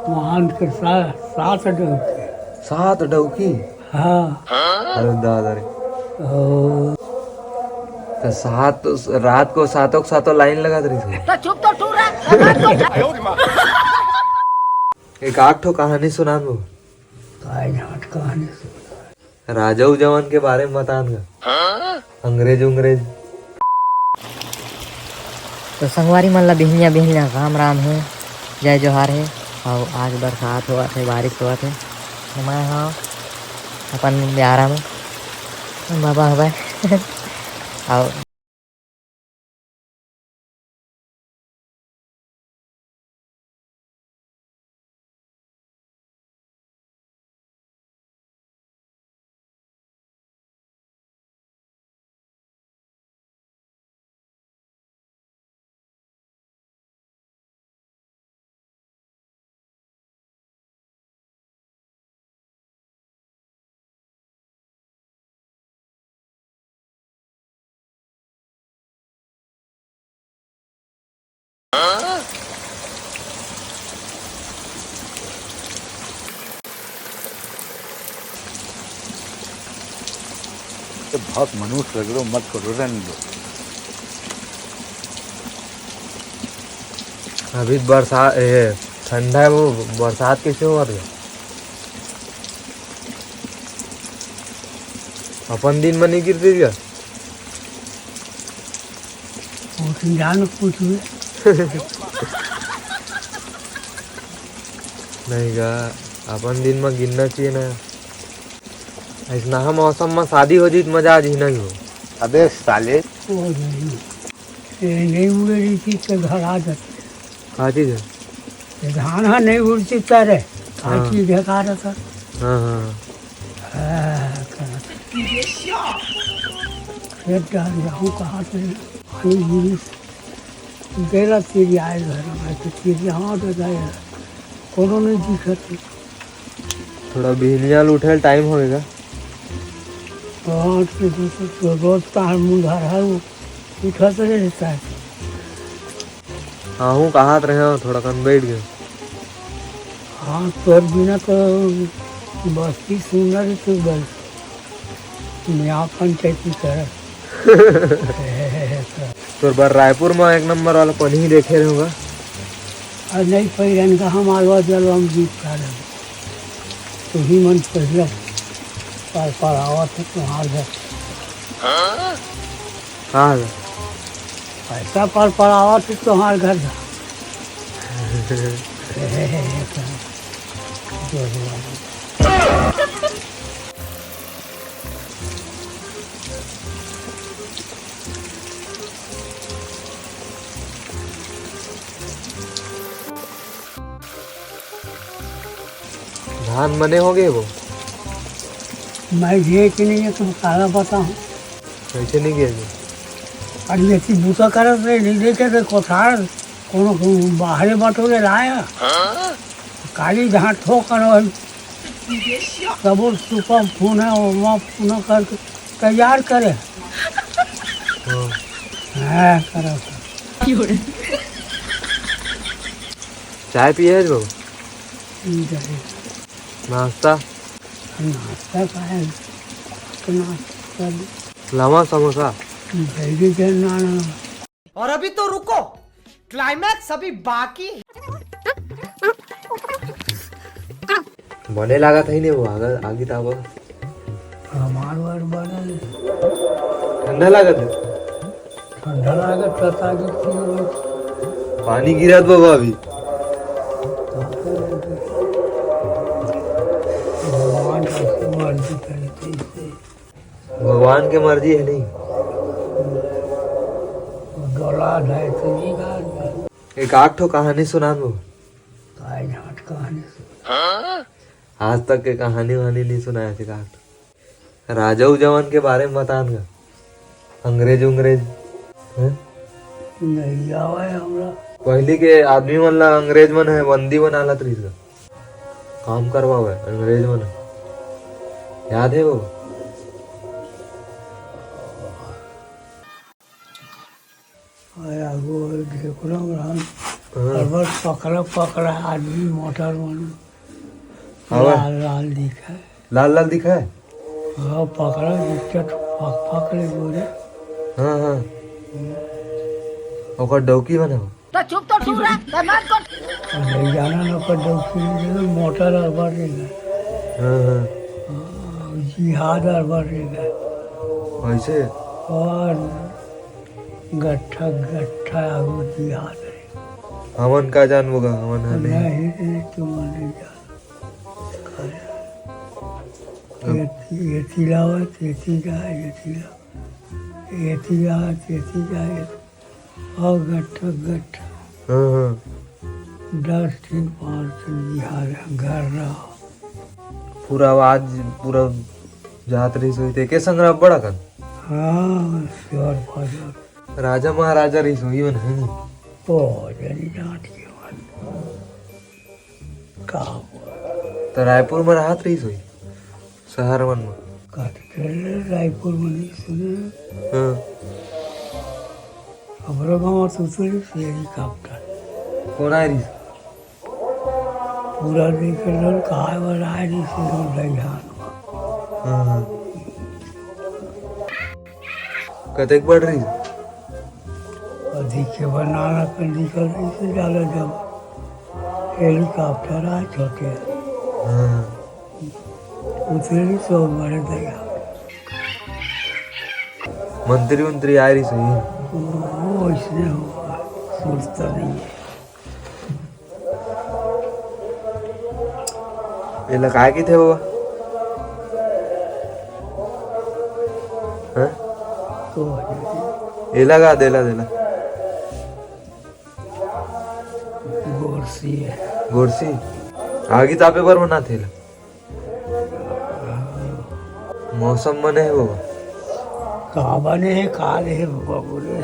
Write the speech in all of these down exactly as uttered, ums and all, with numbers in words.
वहाँ के सा-, सात डौकी। सात डौकी? हाँ। अरे दादा रे। ओ। तो सात, रात को सातों के सातों लाइन लगात रहिस। तो चुप तो टूरा। एक आठ ठो कहानी सुना दो। काय झाट कहानी सुना? राजा उजावन के बारे में बता न। अंग्रेज उंग्रेज। तो संगवारी मन ला बिहनिया बिहनिया राम राम हे, जय जोहार हे। अउ आज बरसात होवत हे, बारिश होवत हे। मैं हाँ अपन ब्यारा में बाबा हवय। अउ तो बहुत मनुष्य लग रहे हो, मत करो, रहने दो। अभी बरसात, ए, ठंडा है, वो बरसात कैसे हुआ था? अपन दिन में नहीं गिरते क्या? वो तो जान पूछिए। नहीं गा, अपन दिन में गिरना चाहिए ना। ऐसना मौसम में शादी हो जाए तो मजा आ जाए, नहीं हो? अबे साले। हो जाए। ये नहीं उड़े रही चीज के घर आ जाते। का चीज है? ये धान हा नहीं उड़ती तारे। हाँ। का चीज है का रहता? हाँ, हाँ। हाँ, का रहता? खेत डाल जाऊँ कहाँ से? पानी गिरी। बेला तेरी आए घर में, तो तेरी यहाँ तो जाए। कोनो नहीं दिखत। थोड़ा बिहनिया ल उठे ल टाइम होएगा। हाँ, तो, तो, तो, तो रोज तार मुंह धर है, वो उठत रहता है। आहू कहात रहे हो, थोड़ा कन बैठ गए। हाँ, तोर बिना तो बस्ती सुंदर है, तू बस। मैं आप पंचायती करत। तोर बर रायपुर में एक नंबर वाला पनही देखे रहूंगा। अरे नहीं, पहिरन का हम आलवा जलवा में जीत का रहे। तू ही मन पहिला पर, पर आवत है तुम्हार घर। हाँ। पैसा पर, पर आवत है तुम्हार घर का। जो हुआ। धान बने हो गए वो? मैं गए कि नहीं है, तुम काला बताऊं। कैसे नहीं गए जी? अरे, ये चीज बूता करत रहे, नहीं देखे थे कोठार, कोनो, कोनो बाहरे बटोरे लाया। काली जहाँ ठोकर हो, तब वो सुपा फूना, वो माँ फूना करके तैयार करे। हाँ। हाँ, करो। चाय पिए है बाबू? पी रहे। नाश्ता? नाश्ता का है? नाश्ता। लावा समोसा? जल्दी से ना, ना। और अभी तो रुको, क्लाइमैक्स अभी बाकी है। बने लागत है नहीं वो, आगे, आगे तो आवा। हमार बर बनल। ठंडा लागत है? ठंडा लागत, पता नहीं क्यों। पानी गिरत बाबा अभी। भगवान कैसे मर्जी करे तैसे। भगवान के मर्जी है नहीं। गला धाय तो नहीं गाल। एक आठ ठो कहानी सुना दो। काय झाट कहानी सुना। आज तक के कहानी वहानी नहीं सुनाया थे का? राजा उजावन के बारे में बता न। अंग्रेज उंग्रेज, हैं? नहीं आवे हमरा। पहली के आदमी मन ला अंग्रेज मन है बंदी बना लत रहिस गा। काम करवावे अंग्रेज मन। याद है वो? आया वो ढेकुरा ब्राह्मण। हाँ। अउ बस पकड़ा, पकड़ा आदमी मोटर मन। हवा। लाल, लाल दिखय। लाल, लाल दिखय? हाँ, पकड़ा, दिखत फक, फक ले गोरे। हाँ, हाँ। ओकर डौकी मन हो। तो चुप तो तू रह, बदमाश कौन? नहीं जाना ना, ओकर डौकी नहीं जाना, मोटर अरबा रे गा। हाँ, हाँ। हाँ, जिहाद अरबा रे गा। वैसे? और गट्ठा, गट्ठा आगू जिहाद रे। हमन का जानबो गा, हमन ह नहीं। नहीं रे, तुमन नहीं जान। ये, ये तिलावत, ये तिला, ये तिला, ये तिलावत, ये तिला, ये, और गट्ठा, गट्ठा। हाँ, हाँ। दस दिन, पाँच दिन बिहार घर रहो। पूरा आवाज, पूरा जात रहिस होही ते के संग रहा बड़ा कन? हाँ, स्वर फजर। राजा महाराजा रहिस होही मन, है नी? ओ, जनी जात के मन। का बोल? त रायपुर म रहत रहिस होही, शहर मन म। कत के रायपुर म नहीं सुने। हाँ। हमरो गाँव म तो उतरिस हेलीकॉप्टर। कोन आय रहिस? पूरा नहीं कर लो, काय बर आय रहिस हे दइहान म। हाँ। कतेक बड़ रहिस? अधिक के बनाना कर निकल रहिस हे, ज्यादा जब हेलीकॉप्टर आय छोटे। हाँ। उतरे नहीं सो बड़े दइहान। मंत्री उंत्री आय रहिस होही। वो इसने हो, सोचता नहीं है। एला काय कहिथे बाबा? हाँ? तो एला का देला, देला? गोरसी है। गोरसी? आगी तापे बर बनाथे एला। मौसम बने हे बाबा। का बने हे, काल हे बाबा बोले।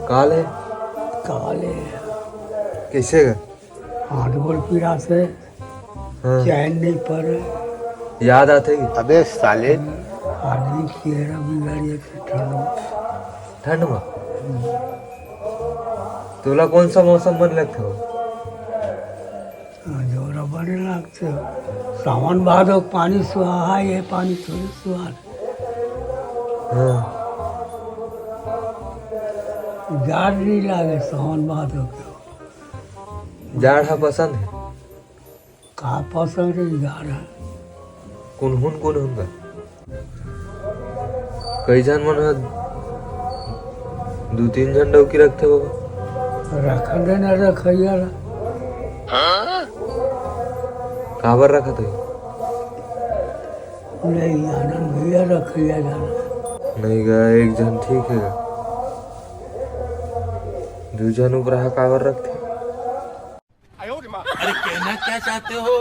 काल हे? काल हे। कैसे गा? हाथ गोड़ पीड़ा से हाँ। चैन नहीं पड़े। याद आथे कि? अबे साले। आदमी चेहरा बिगड़ जाथे ठंड में। ठंड में? तोला कौन सा मौसम बने लगथे हो? हाँ, जोरा बने लगथे। सावन भादो पानी सुहाय, ये पानी थोड़ी सुहाय। हाँ। जाड़ नहीं लागे सावन भादो के। जाड़ ह पसंद हे। का पसंद हे जाड़ ह? कुनहुन, कुनहुन का? कई झन मन ह दू तीन झन डौकी रखथे बाबा। रखन दे ना रखइया ला। काबर रखत होही? नहीं, आनंद भैया रखइया जाना। नहीं गा, एक झन ठीक हे गा। दू झन उपराहा काबर रखथे? अरे कहना क्या चाहते हो?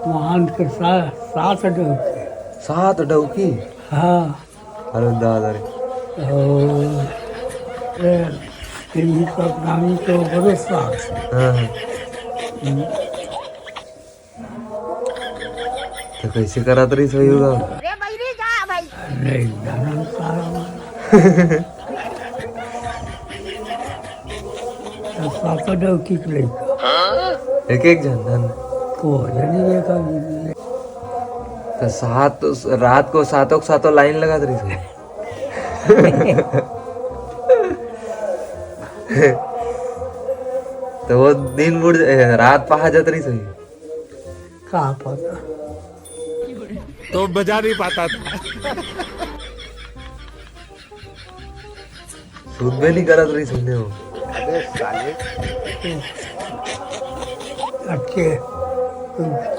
महान के सा-, सात डौकी। सात डौकी? हाँ। अरे दादा रे। ओ, ए, यही सब नामी तो बड़े सात। हाँ, हाँ। हम्म। त कइसे करत रहिस होही गा? रे बहिरी जा भाई। नहीं जानन सारा मन। त सातो डौकी के लइका। एक एक झन धन। को जनी देखा। त सात, रात को सातों के सातों लाइन लगात रहिस होही। त वो दिन बुड़, ए, रात पहा जात रहिस होही। का पता। तो बजा नहीं पाता था। सुनबे नहीं करत रहिस होही वो। अबे साले। अच्छे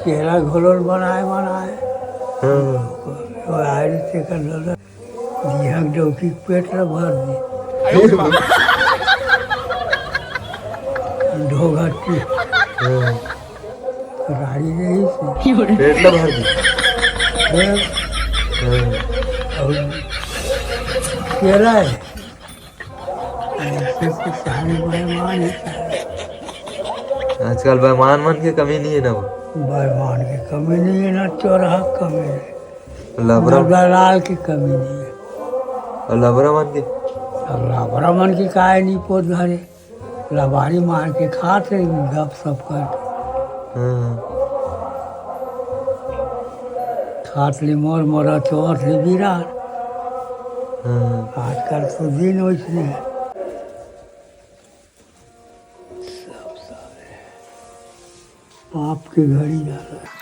चेहरा घोलल बनाए, बनाए। हाँ। वो आए रहिथे कर दादा। जिहां डौकी के पेट ला भर दे। ढोघट के। हाँ। राड़ी रही से। पेट ला भर दे। हाँ। हाँ। और केरा है। ऐसे तो सारे बेईमान ही सारे। आजकल बेईमान मन के कमी नहीं है ना वो। बेईमान के कमी नहीं है ना, चोरहा के कमी है। लबरा ना दलाल की कमी नहीं है। और लबरा मन के? अब लबरा मन के काय नी पोत घरे, लबारी मार के खात रही, गप सप करके। हाँ। खात ले मोर, मोर चौथ ले बिरार। हाँ। आजकल तो दिन वैसने है। सब साले पाप के घड़ी आ रहा है।